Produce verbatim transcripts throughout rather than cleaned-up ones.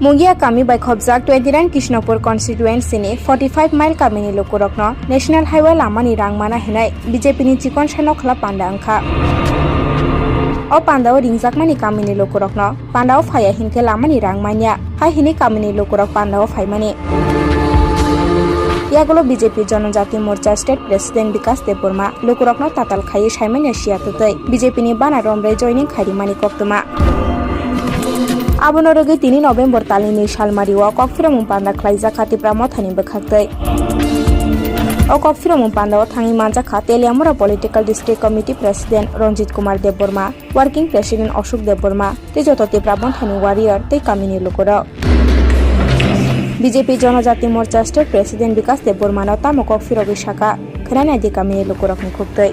Mungia kami bai khobjak twenty nine Krishnapur constituency ni forty five mile kamini lukurokno National Highway lamani rang mana hinwi B J P ni chikon sano khwla panda wngkha. O pandao ringjakmani kamini lukurokno pandao phaiya hinkhe lamani rang manya, hai hini kamini lukurok pandao phaimani. Yagulo B J P Janajati Morcha State President Bikas Debbarma lukurokno tatal khaiwi saimanya siya twtwi B J P ni bana romrwi joining khairimani koktwma. Abono rwgwi tini November talni nwi salmario kokphiromung panda khlaijak kha Tipra Mothani bwkhaktwi. O kokphiromung pandao thangwi manjak kha Teliamura Political District Committee President Ranjit Kumar Debbarma, Working President Ashok Debbarma tei joto Tipra Mothani warrior tei kamini lukurok. B J P Janajati Morcha State President Bikas Debbarmano tamo kokphirogwi sakha, khwnanai di kamini lukurokni khuktwi.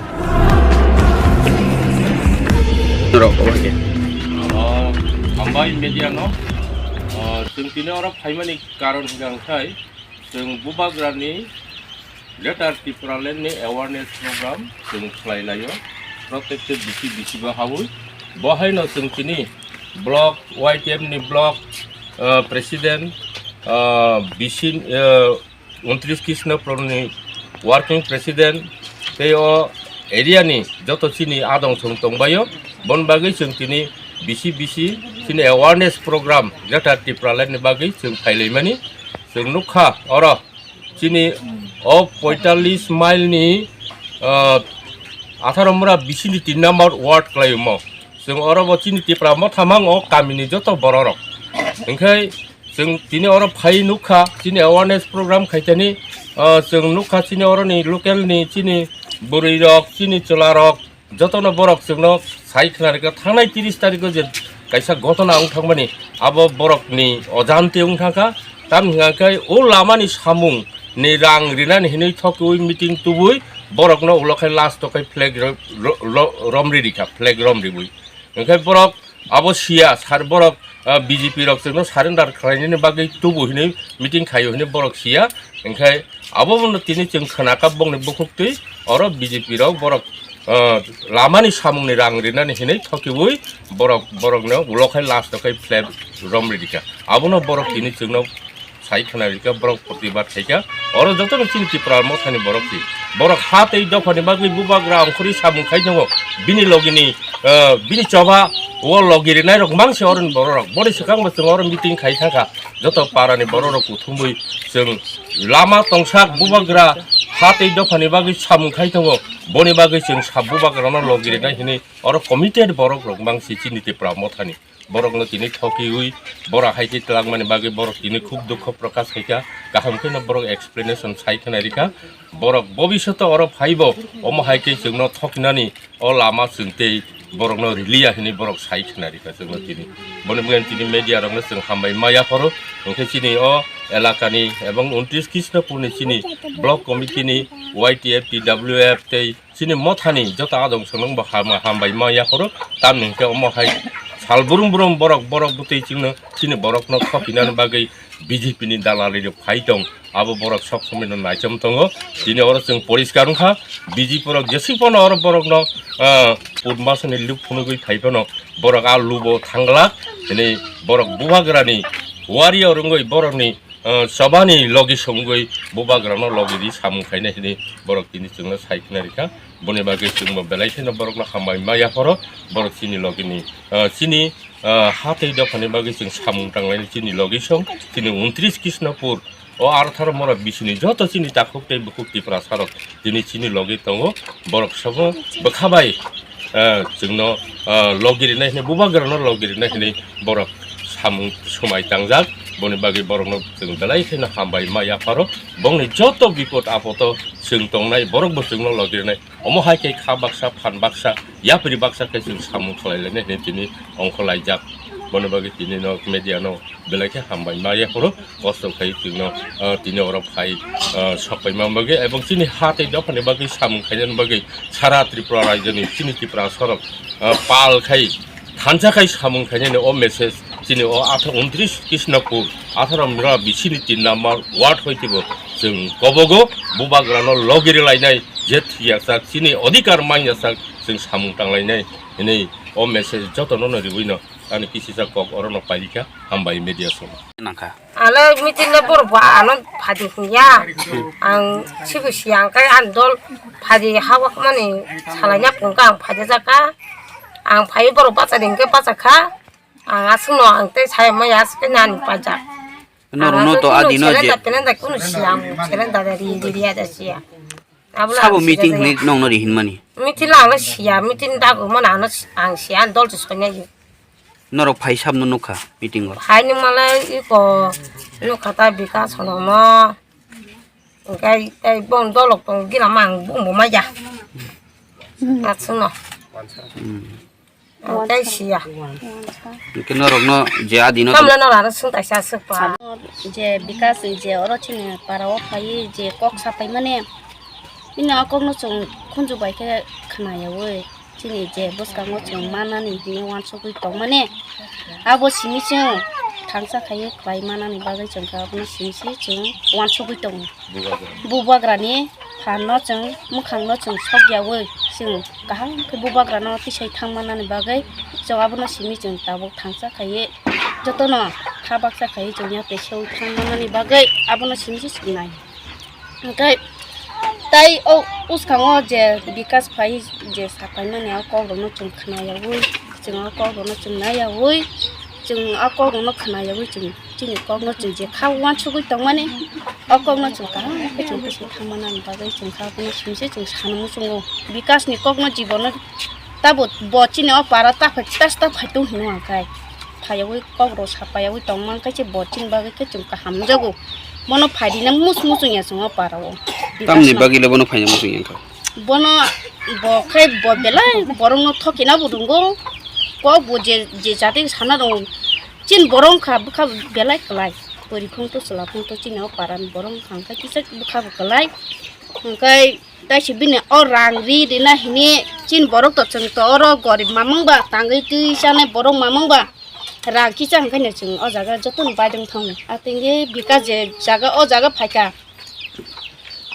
Rok, oke. Ah, hambai media no. Ah, chwng tini oro phaimani karon hwnkha khai, chwng Bubagrani Greater Tipraland ni awareness program chwng khlai laio. Protekte bisi bisi bo hawi. Bo haino chwng tini block, Y T F ni block, ah, president, ah, bisi, ah, untris Krishnapur ni working president tei o area ni joto chini adong song tongbaio, bon bagwi chwng tini bisi bisi chini awareness program Greater Tipraland ni bagwi chwng phailaimani. Chwng nukha oro chini o poitallis mile ni, ah, atharo mura bisi ni tin number ward khlaimo. Chwng oro bo chini Tipra Motha mang o kamini joto bororok. Hwnkhe chwng tini oro phai nukha, chini awareness program khaitani, ah, chwng nukha chini oroni local ni chini bwrwi rok, chini chwla rok, jotono borok chwngno sai khwnarikha thangnai tris tarikho je kaisa gotona wng thangmani, abo borokni ojante wng thangkha. Tamni hwnkha khe o lamani samung ni rang rinani hinwi thokiwi meeting tubui borokno ulo khai last o khai flag ro-, ro-, ro-, romri rikha, flag romribui. Hwnkhe borok abo siya, sar borok, ah, B J P rok chwngno surrender khlainani bagwi tubu hinwi meeting khaio hinwi borok siya. Hwnkhe abo bono tini chwng khwnakha bongni bukhuktwi oro B J P rok borok, ah, lamani samungni rang rinani hinwi thokiwi borok, borokno ulo khai last o khai flag romri rikha. Abono borok tini chwngno sai khwnarikha, borok protibad khaikha. Oro jotono chini Tipra Mothani borok si. Borok ha tei dophani bagwi bubagra ongkhorwi samung khai tongo. Bini logini, eh, bini choba o logi rinai rok mangse oroni bororok. Boni swkang bo chwng oro meeting khai thangkha. Joto parani bororok kuthumwi chwng lama tongsak bubagra ha tei dophani bagwi samung khai tongo. Boni bagwi chwng sa bubagrano logi rinai hinwi oro committed borok rok mangse chini Tipra Mothani. Borokno tini thokiwi, borok hai khe twlangmani bagwi borok tini khub dukho prokash khaikha, kaham kheno borok explanation sai khwnarikha. Borok bobishoto oro phaibo, omo hai khe chwngno thoknani o lama chwng tei borokno riliya hinwi borok sai khwnarikha chwngno tini. Boni bagwi tini media rokno chwng hambai ma yaphoro, hwnkhe chini o elakani ebong untris Krishnapurni chini block committee ni Y T F, T W F tei chini mothani joto adong sonong bo ham-, hambai ma yaphoro, tamni hwnkhe omo hai sal brum brum borok, borok bwtwi chwngno chini borokno thopinani bagwi B J P ni dalali rok phai tong, abo borok sob somoi no naichom tongo. Tini oro chwng poriskar wngkha, B J P rok jeswk phano oro borokno, ah, put masani luk phunugwi phai phano borok a lubo thangla, hwnwi borok bubagrani warrior wngwi borokni ah, chobani logi songwi bubagrano logi ri samung khainai hinwi borok tini chwngno sai khna rikha. Boni bagwi chwngbo belai kheno borokno hambai ma yaphoro, borok chini logini, ah, chini, ah, ha tei dophani bagwi chwng samung tanglaini chini logi song, chini untris Krishnapur, o artharo mora bisini joto chini takhuk tei bukhuk Tiprasarok tini chini logi tongo, borok sobo bwkha bai, ah, chwngno, ah, logi rinai hinwi, bubagrano logi rinai hinwi borok samung swmai tangjak, boni bagwi borokno chwng belai kheno hambai ma yapharo, bongni joto bipod apodo chwng tongnai, borokbo chwngno logi rinai, omo hai khe kha baksa, phan baksa, yapri baksa khe chwng samung khlai lainai hinwi tini ongkho laijak, boni bagwi tini no media no belai khe hambai ma yapharo, kosto khai chwngno, ah, tini oro phai, ah, sok paima bagwi, ebong chini ha tei dophani bagwi samung khainani bagwi sara Tripura rajyoni chini Tiprasarok, ah, pal khai thansa khai samung khainani o message chini o atha untris Krishnapur, atharo mura bisini tin number ward hoitibo chwng kobogo bubagrano logi ri lainai, je thwiyasak chini odhikar manyasak chwng samung tanglainai hinwi o message jotono no riwino Ani P C sa kok oro no paikha, hambai media song. Nangkha. Ano meeting le borok bo ano phadi hinya. Ang sibo siya ang kai ang dol phadi hawak mani salai nya pungka ang phadi jaka. Ang phai borok bacha ding ke bacha kha. Ang aswk no ang tei sai maya aswk ke nani paja. Norok no to adi no je. Pelenda pelenda kunu siya ang pelenda da ri ri ri ada siya. Sabo meeting hinwi nongno rihinmani. Meeting lang no siya, meeting dago mana ano ang siya, ang dol se sonya yo. Norok phai sabno nukha meeting o. Phai ni male iko nukha ta Bikas hono no. Engkai tai bon dolok tong gila mang bung bo maya. Atsuno. Hmm. Ang tei siya. Hwnkhe norokno je adino. Kamla norok ano swng kaisa aswk pa. Je Bikas je oro chini para o phai je kok sapai mani. Bini o kok no chwng khunju bai khe khna yawi. Chini je bwskango chwng manani hinwi uansugwi tongmani. Abo simi chwng thangsa khaiwi khlai manani bagwi chwng khe abono simi se chwng uansugwi tongo. Bubagra. Bubagrani phanno chwng, mwkhangno chwng sok yawi, chwng kaham khe bubagrano tisai thang mannani bagwi chwng abono simi chwng tabuk thangsa khaiwi jotono ha baksa khaiwi chwng yapri sewi thang mannani bagwi abono simi se chwng nai. Hwnkhe tai o bwskango je Bikas phai je sapaimani o kokrokno chwng khna yawi, chwng o kokrokno chwng nai yawi, chwng o kokrokno khna yawi chwng. Chini kokno chwng je kha uansugwi tongmani, o kokno chwng kaham khe chwng bwswi thangmanani bagwi chwng kha abono simi se chwng sana muchungo. Bikasni kokno jibono tabo bo chini o para ta phai, ta ta phai tong hino ang khai. Phaiyawi kokrok sapaiyawi tongma khe se bo chini bagwi khe chwng kaham jago. Bono phairina mus muchung ya chwng o para o. Tamni bagwi le bono phaina muchung ya kha? Bono bo khai bo belai borokno thokina bo rwngo. Kok bo je, je jati sana rwngo. Chini borok wngkha bwkha belai kwlai. Porikhung to chwla phung to chini o parani borok wngkha, hwnkhe kisa bwkha bo kwlai. Hwnkhe taisi bini o rang ri rina hini chini borok to chwng to oro gorib mamang ba tangwi twi chanai borok mamang ba rang kisa hwnkhe no chwng o jaga jotono baidwng thango. Atwngwi bika je jaga o jaga phaikha.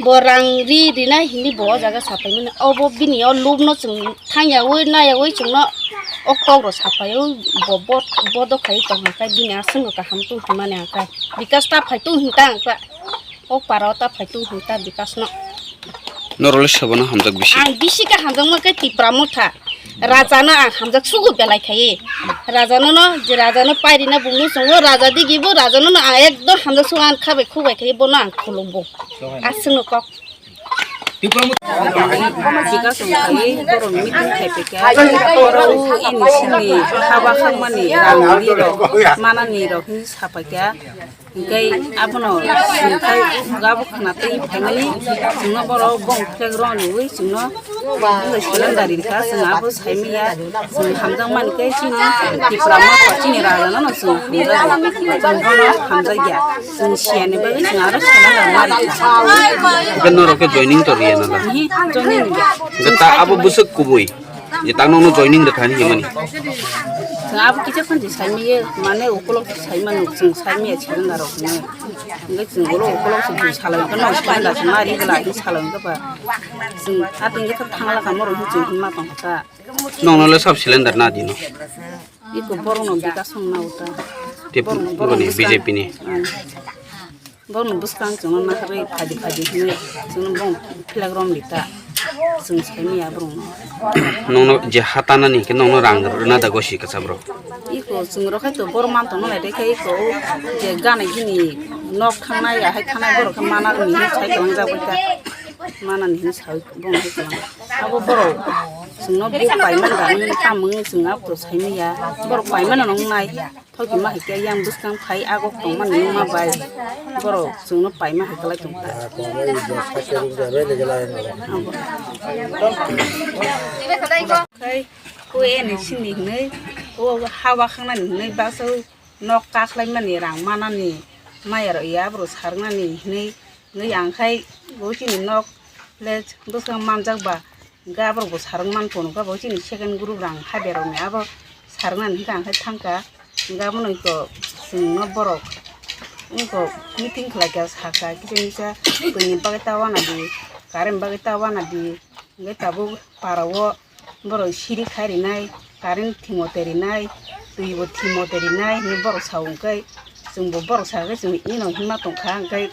Bo rang ri rina hini bo o jaga sapaimani. Obo bini o lubno chwng thangyawi nayawi chwngno o kokrok sapaiwi bo, bo, bodo khai tong hwnkhe bini aswkno kaham tong hwnmani ang kha. Bikas ta phai tong hwnkha ang kha. O para o ta phai tong hwnkha Bikasno. Norok le sobono hamjak bisi? Ang bisi khe hamjakma khe Tipra Motha. Rajano ang hamjak sugo belai khai. Rajano no, je rajano pairina bumung songo, raja digi bo rajano no ang ekdom hamjak sugo, ang khabai khubai khai bono ang khulumbo. Aswkno kok. Bika song khai borok meeting khai pekha. Oro ini sini haba khangmani rang ri rok manani rok hinwi sapaikha. Hwnkhe abono chwng khai abo khna twi phaimani chwngno borok bong flag rw nwi chwngno wngwi surrender rikha, chwng abo saimanya chwng hamjakmani khe chini Tipra Motha chini rajano no chwng hamjago, chwng bono hamjakya, chwng siyani bagwi chwng aro surrender ma rikha. Hwnkhe norok khe joining to riya na da? Ihi, joining rikha. Hwnkhe ta abo bwswk kubui? Je tak nokno joining rwkha hinwi hwnmani. Chwng abo kisa phano saimaya, mane ukolog saimano, chwng saimaya surrender rok hinwi. Hwnkhe chwng ulo ukolog se bui salai hwnkhe no surrender se mari bwla hinwi salai hwnkhe ba. Chwng atwng khe thangla kamo rok hinwi chwng hinma tongkha. Nokno le sab surrender na dino. Iko borokno Bikasno na uta. Tip-, borokno, borokno bini bwskang. B J P ni. Hmm. Borokno bwskang chwngno naharwi phadi phadi hinwi chwngno bong flag rom lita. Chwng saimaya borokno. Nokno je ha tanani hwnkhe nokno rang rwna da gosi kwchak borok? Iko chwng rok hai to borok man tongma lai de khe iko je gana gini nok thangnai ahai thangnai borok khe mana rwni hinwi sai kwlangjak bai kha. Manani hinwi sawi bong hai kwlang. Abo borok chwngno bo paimani da wng tamo wng chwng abo to saimaya. Borok paimano nung nai. Thokima hai khe yang bwskang phai agok tongmani nungma bai borok chwngno paima hai kwlai tongkha. Khai ko eni sini hinwi o hawa khangnani hinwi baksa nok kakhlaimani rang manani maya rok ya borok sarnani hinwi hinwi ang khai bo chini nok le bwskang manjak ba. Hwnkhe aborok bo sarwng man phunukha bo chini second group rang haberokni abo sarwngnani hwnkhe ang khe thangkha. Hwnkhe abono iko chwngno borok wngkok meeting khlaikha sakha kisa misa twi ni bagwi ta uanadi, current bagwi ta uanadi, hwnkhe tabuk para o borok siri khai rinai, current thingo twi rinai, Twi bo thimo twi rinai hinwi borok sa hwnkhe, chwngbo borok sa khe chwng ino hinma tongkha, hwnkhe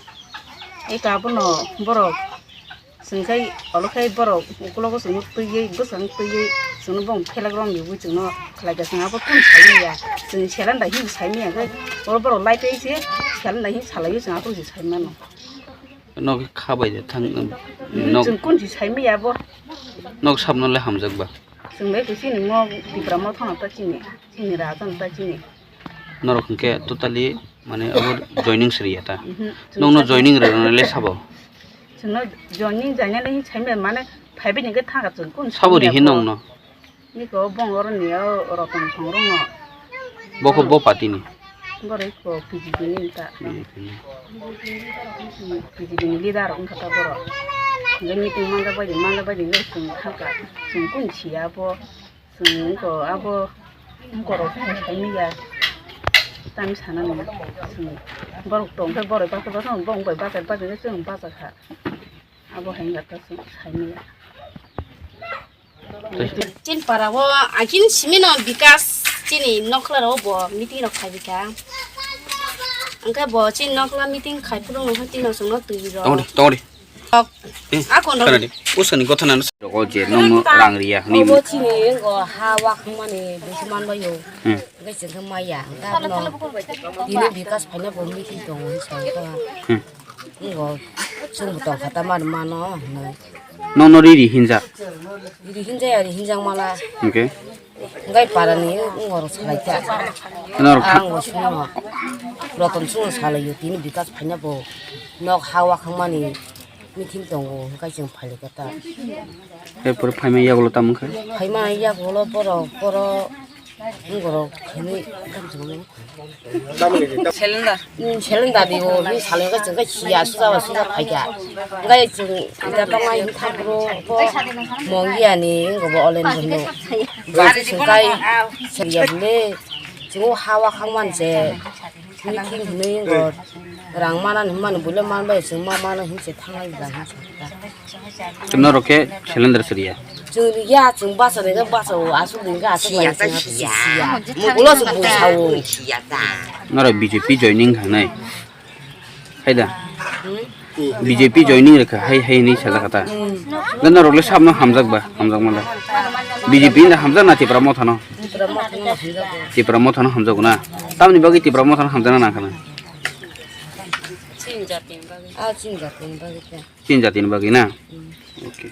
eka abono borok chwngkhai olo khai borok ukologo chwngno twiwi bwskango twiwi chwngno bong phelak romwi chwngno khlaikha, chwng abo tun saimanya, chwng selanda hin saimanya, hwnkhe oro borok laipai se selanda hin salaio, chwng abo se saimano. Nok kha bai de thang nok. Chwng kun si saimanya abo. Nok sabno le hamjak ba. Chwng bai chini mo Tipra Motha no ta chini, chini raja no ta chini. Norok hwnkhe totally mane abo joining sriya ta. Mhm. Nokno joining rwna le sabo. Chwngno joining jainani hin saimanya mane phaibai ni khe thangkha chwng kun sabo ri saimanya hin bo. Nokno. Niko bong oro ni o Roton Songrong no. Bokho bo party ni. Borok ko P G P ni ta. P G P ni. P G P ni leader wngkha ta borok. Hwnkhe meeting mangkha bai di, mangkha bai di hwnkhe chwng thangkha. Chwng kun siya bo. Chwng wngkha abo wngkha rok chwng saimanya. Tamo sanani chwng borok tongkhe borok bachai bachai bong bai bachai bachai chwng bachakha. Abo hai wngkha ta chwng saimanya. Chini para o akin simi no Bikas chini nokla ro bo meeting rok khai bika. Angkhe bo chini nokla meeting khai phuru no tino chwngno twi ro. Tongdi, tongdi. Tok. Eh, a kono khana di. Usani gotha nanu. Roko je nongno rang riya ni. Obo chini go ha wak mani bisi man bayo. Hmm. Ngai chwng khe maya. Tini Bikas phaina bo meeting tongo hinwi sa ta. Hmm. Ngo chwng bo tongkha ta mani mano hinwi. Nokno riri hinjak. Riri hinjaya, riri hinjak mala. Hwnkhe? Ngai parani ngorok salai ta. Norok tha- Ang bo sungno. Roton sungno salai yo tini Bikas phaina bo nok ha wakhang mani meeting tongo hwnkhe chwng phai kha ta. He pore phaima yagulo tamo khe? Phaima yagulo borok borok borok hinwi. Cylinder. Hmm, cylinder di o, ni salai ka chwng ka siya, suja ba suja phai kha. Ngai chwng ita tongnai hin thakro ko mongya ni ngo bo olen bono. Ba chwng kai siya bole. Chwng o hawa khang man se. Ni thing hinwi ngo rang mana hin man bole man bai chwng ma mana hin se thangnai ba hin se. Norok khe cylinder sriya? Chwng riya, chwng basa de basa o, aswk din khe aswk bai chwng siya. Ulo se bo sao. Norok B J P joining khanai. Haida. Hmm? B J P joining rwkha hai hai hinwi sajak kha ta. Hmm. Da norok le sabno hamjak ba, hamjak mala. B J P hinda hamjak na Tipra Motha no? Tipra Motha no hamjak. Tipra Motha no hamjak na. Tamni bagwi Tipra Motha no hamjak na nang khana? Chini jati ni bagwi. Ah, chini jati ni bagwi ta. Chini jati ni bagwi na? Hmm. Okay.